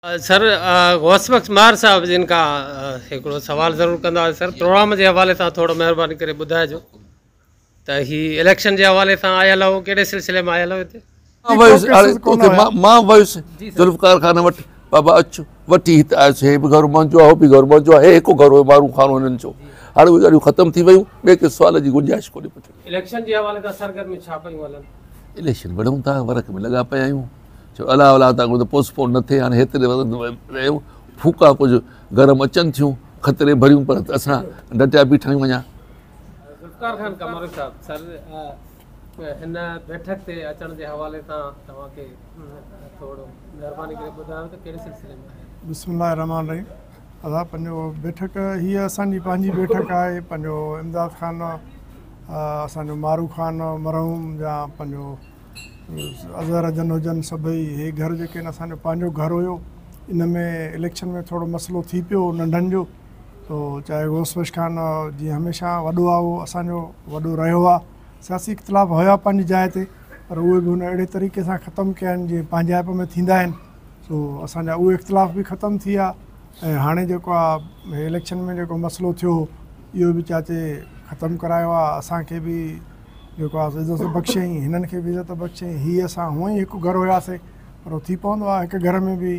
سر غوث بخش ماهر صاحب جن کان هڪڙو سوال ضرور ڪنداسين سر پروگرام جي حوالي سان ٿورو مهرباني ڪري ٻڌائجو ته هي اليڪشن جي حوالي سان آيل هو ڪهڙي سلسلي ۾ آيل هو هتي؟ مان ويس توکي مان ويس ذوالفقار خان وٽ بابا اچ وٺي هت آيس هي به گهر منهنجو آهي هو به گهر منهنجو آهي هي هڪ گهر هو مارو خانو هنن جو هاڻي اهي ڳالهيون ختم ٿي ويون ٻئي ڪنهن سوال جي گنجائش ڪونهي پڇڻ جي. اليڪشن جي حوالي سان سرگرميون ڇا پيون هلن؟ اليڪشن وڙهون ٿا ورڪ ۾ لڳا پيا آهيون چيو الله الله تان ڪو پوسٽ پون نه ٿئي هاڻي هيتري وقت رهيو ڦوڪا ڪجهه گرم اچن ٿيون خطري ڀريون پر اسان ڊٽيا بيٺا آهيون اڃا. ذوالفقار خان ڪمارو صاحب سر هن بيٺڪ تي اچڻ جي حوالي سان توهان کي ٿورو مهرباني ڪري ٻڌايو ته ڪهڙي سلسلي ۾ آيا. بسم الله الرحمٰن الرحيم ادا پنهنجو بيٺڪ هيء اسان جي پنهنجي بيٺڪ آهي پنهنجو امداد خان اسان جو مارو خان مرحوم يا پنهنجو اظهر جن هجن سڀئي هي گهر جيڪي آهن اسان جو پنهنجو گهر هيو ان ۾ اليڪشن ۾ ٿورو مسئلو ٿي پيو ننڍن جو تو چاهي غوث بخش خان جيئن هميشه وڏو آهي اهو اسان جو وڏو رهيو آهي سياسي اختلاف هيا پنهنجي جاء تي پر اهي به هن اهڙي طريقي سان ختم ڪيا آهن جيئن پنهنجائپ ۾ ٿيندا آهن سو اسان جا اهي اختلاف به ختم ٿي ويا ۽ هاڻي جيڪو آهي اليڪشن ۾ جيڪو مسئلو ٿيو هو اهو به چاچي ختم ڪرايو آهي اسان کي به جيڪو آهي عزت بخشيائين هنن کي به عزت بخشيائين هي اسان هونئن ئي هڪ گهر هياسي پر اهو ٿي پوندو آهي هڪ گهر ۾ به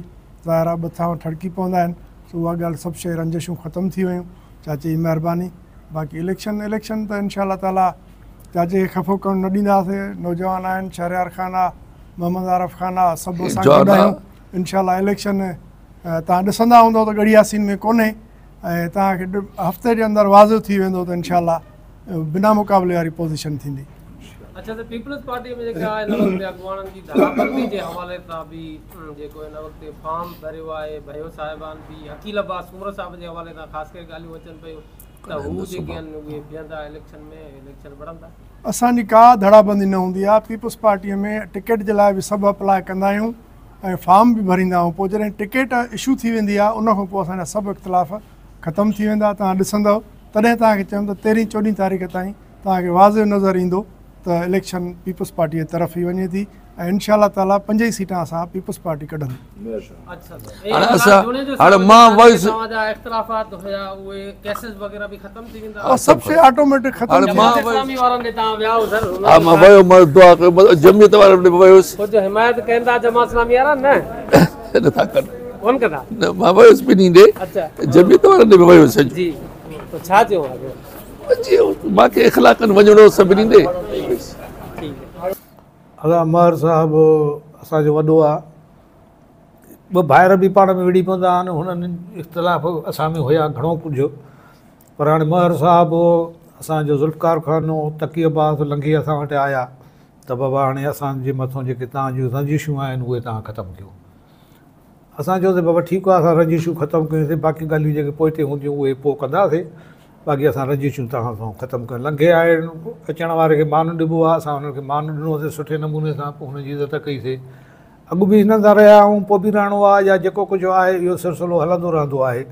ظاهر آهي ٻه ٿانو ٺڙڪي پوندا آهن سو اها ڳالهه سڀ شيء رنجشون ختم ٿي ويون چاچي جي مهرباني باقي اليڪشن اليڪشن ته انشاء الله تعالي چاچي کي خفو ڪرڻ نه ڏينداسين نوجوان آهن شهريار خان آ محمد عارف خان آ سڀ اسان گڏ آهيون انشاء الله اليڪشن توهان ڏسندا هوندو ته ڳڙهي ياسين ۾ ڪونهي ۽ توهان کي هفتي جي اندر واضح ٿي ويندو ته انشاء الله بنا مقابلي واري پوزيشن ٿيندي. اڇا ته پيپلز پارٽي ۾ جيڪا هن وقت اڳواڻن جي ڌڙابندي جي حوالي سان به جيڪو هن وقت فارم ڀريو آهي ڀيو صاحبان به عقيل عباس سومرو صاحب جي حوالي سان خاص ڪري ڳالهيون اچن پيون ته هو جيڪي آهن اهي بيهندا اليڪشن ۾ اليڪشن وڙهندا. اسان جي ڪا ڌڙابندي نه هوندي آهي پيپلز پارٽي ۾ ٽڪيٽ جي لاء به سڀ اپلاء ڪندا آهيون ۽ فارم به ڀريندا آهيون پوء جڏهن ٽڪيٽ اشو ٿي ويندي آهي ان کان پوء اسان جا سڀ اختلاف ختم ٿي ويندا توهان ڏسندؤ تڏهن توهان کي چيم ته تيرهين چوڏهين تاريخ تائين توهان کي واضح نظر ايندو ته اليڪشن پيپلز پارٽي جي طرف ئي وڃي ٿي ۽ انشاء الله تعالي پنج ئي سيٽان اسان پيپلز پارٽي ڪڍندي. هاڻي اسان هاڻي مان ويس. سڀ شيء آٽوميٽڪ ختم ٿي ويندي. ها مان ويو مان دعا ڪيو جمعيت وارن ڏي به ويس. نه ٿا ڪن. ڪون ڪندا. نه مان ويس ٻنهي ڏي جمعيت وارن ڏي به ويس. پوء ڇا چيو اوهان کي؟ مان کي اخلاقن وڃڻو سڀني ڏي. ادا مهر صاحب اسان جو وڏو آ. ٻه ڀائر به پاڻ ۾ وڙهي پوندا آهن هنن اختلاف اسان ۾ هيا گهڻو ڪجهه پر هاڻي مهر صاحب اسان جو ذوالفقار خان تقي عباس لنگهي اسان وٽ آيا ته بابا هاڻي اسان جي مٿون جيڪي توهان جون رنجشون آهن اهي توهان ختم ڪيو اسان چيوسين بابا ٺيڪ آهي اسان رنجشون ختم ڪيونسين باقي ڳالهيون جيڪي پوئتي هونديون اهي پوء ڪنداسين باقي اسان رنجشون توهان سان ختم ڪيون لنگهي آهي اچڻ واري کي مان ڏبو آهي اسان انهن کي مان ڏنوسين سٺي نموني سان پوء هنن جي عزت ڪئيسين اڳ به هنن سان رهيا آهيون پوء به رهڻو آهي يا جيڪو ڪجهه آهي اهو سلسلو هلندو رهندو آهي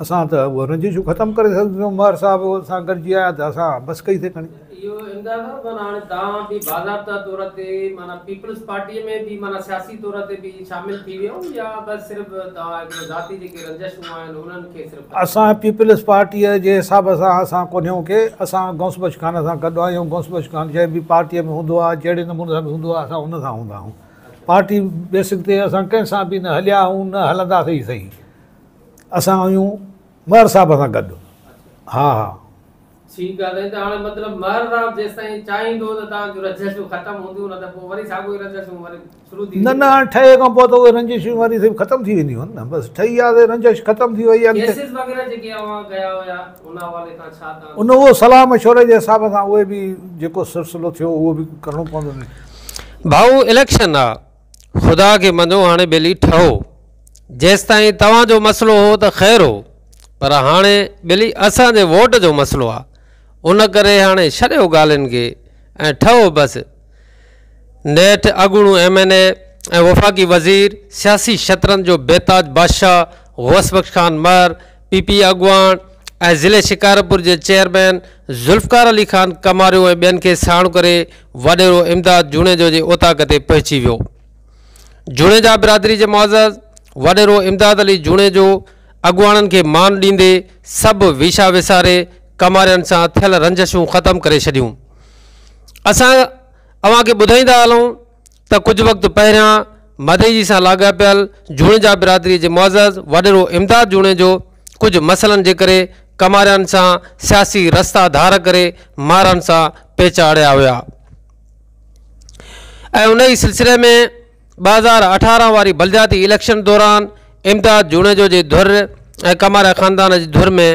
اسان ته اهو رنجشون ختم ڪري ڇڏيون مهر صاحب سان گڏجي آيا ته اسان بس ڪئي سي کڻي. اهو امداد صاحب معنيٰ هاڻي توهان به باضابطه طور تي معنيٰ پيپلز پارٽيء ۾ به معنيٰ سياسي طور تي به شامل ٿي ويو يا بس صرف توهان هڪڙو ذاتي جيڪي رنجشون آهن انهن کي صرف ختم اسان پيپلز پارٽيء جي حساب سان اسان ڪونهيون ڪي اسان غوث بخش خان سان گڏ آهيون غوث بخش خان جنهن به پارٽيء ۾ هوندو آهي جهڙي نموني سان به هوندو آهي اسان ان سان هوندا آهيون پارٽي بيسڪ تي اسان ڪنهن سان به نه هليا آهيون نه هلنداسين ئي سهي. اسان آهيون مهر صاحب سان گڏ. ها ها. ٺيڪ آ سائين ته هاڻي مطلب مهر صاحب جيستائين چاهيندو ته توهان جون رنجشون ختم هونديون نه ته پوء وري ساڳيون ئي رنجشون وري شروع ٿي نه نه هاڻي ٺهي کان پوء ته اهي رنجشون وري سڀ ختم ٿي وينديون نه بس ٺهي ويا سي رنجش ختم ٿي وئي اڳتي. ڪيسز وغيره جيڪي اوهان ڪيا هيا ان حوالي سان ڇا توهان. ان اهو صلاح مشوري جي حساب سان اهي به جيڪو سلسلو ٿيو اهو به ڪرڻو پوندو نه. ڀائو اليڪشن آ خدا کي مڃو هاڻي ٻيلي ٺهو. جيستائين توهان جو مسئلو هو ته خير هو پر هاڻي ٻيلي اسان جي ووٽ جو مسئلو آ ان ڪري هاڻي ڇڏيو ڳالهين کي ۽ ٺهو بس. نيٺ اڳوڻو ايم اين اي ۽ وفاقي وزير سياسي شطرنج جو بيتاج بادشاهه غوث بخش خان مهر، پي پي اڳواڻ ۽ ضلعي شڪارپور جي چيئرمين ذوالفقار علي خان ڪماريو ۽ ٻين کي ساڻ ڪري وڏيرو امداد جوڻيجو جي اوطاق تي پهچي ويو. جوڻيجا برادري جي معزز وڏيرو امداد علي جوڻيجو اڳواڻن کي مان ڏيندي سڀ ويشا وساري ڪمارين سان ٿيل رنجشون ختم ڪري ڇڏيون. اسان اوهان کي ٻڌائيندا هلون ته ڪجهه وقت پهريان مدئجي سان لاڳاپيل جوڻيجا برادري جي معزز وڏيرو امداد جوڻيجو ڪجهه مسئلن جي ڪري ڪمارين سان سياسي رستا ڌار ڪري مارن سان پيچ اڙيا هيا ۽ ان ئي سلسلي ۾ 2018 واري بلدياتي اليڪشن دوران امداد جوڻيجو جي ڌر ۽ ڪماريا خاندان جي ڌر ۾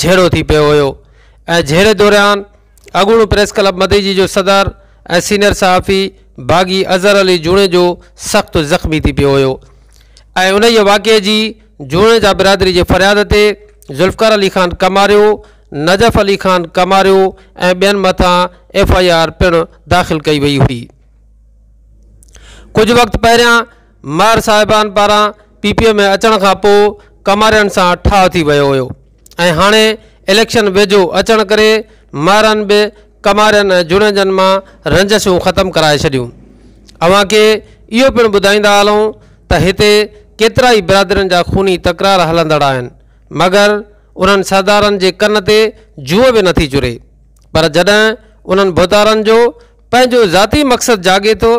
جهيڙو ٿي پيو هيو ۽ جهيڙي دوران اڳوڻو پريس ڪلب مدئجي جو صدر ۽ سينئر صحافي باغي اظهر علي جوڻيجو سخت زخمي ٿي پيو هيو ۽ انهيء واقعي جي جوڻيجا برادري جي فرياد تي ذوالفقار علي خان ڪماريو، نجف علي خان ڪماريو ۽ ٻين مٿان ايف I R پڻ داخل ڪئي وئي هئي. ڪجهه وقت پهريان مهر صاحبان پاران پي پي ۾ اچڻ کان پوء ڪمارين سان ٺاهه ٿي ويو هيو ۽ هاڻي اليڪشن ويجهو اچڻ ڪري مهرن به ڪمارين ۽ جوڻيجن مان رنجشون ختم ڪرائي ڇڏيون. اوهان کي اهو پڻ ٻڌائيندا هلون ته هتي ڪيترائي برادرين جا خوني تڪرار هلندڙ آهن مگر انهن سردارن جي ڪن تي جونء به نٿي چري پر جڏهن انهن ڀوتارن جو پنهنجو ذاتي مقصد جاڳي ٿو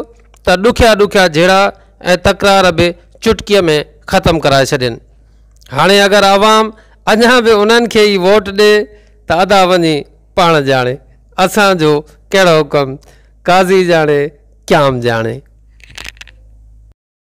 ته ڏکيا ڏکيا جهيڙا ۽ تڪرار به چٽڪيء ۾ ختم ڪرائي ڇڏين. هاڻي اگر عوام اڃا به انهن کي ئي ووٽ ڏي ته ادا وڃي پاڻ ڄاڻي. اسان جو ڪهڙو ڪم، قاضي ڄاڻي قيام ڄاڻي.